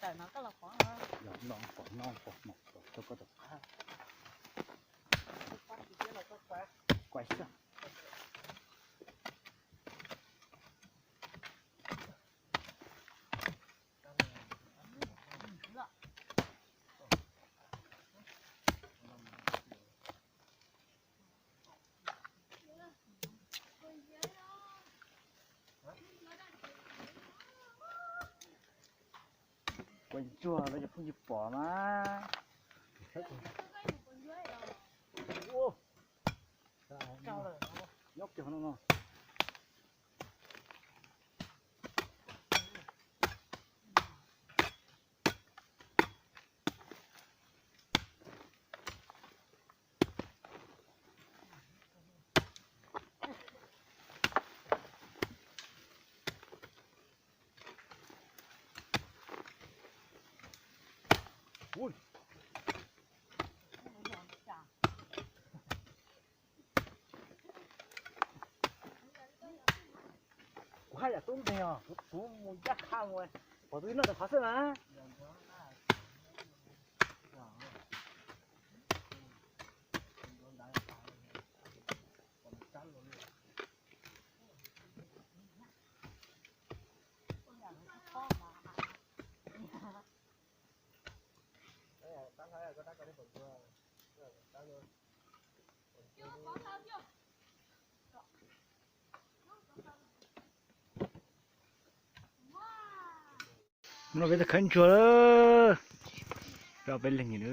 Tawm no koj los pov no. Los no pov no pov no pov rau koj tus qab. Kuav xwb. Kuav ntsuag los yog phooj ywg pom mas. Nyob kiag no no. Kuv haj yam tub nteeg os, kuv mus ncaj qha mus, pom tus ib noj rau qhov xwb na. No peb tau khawb ntsuag lawm, peb ob peb leeg na.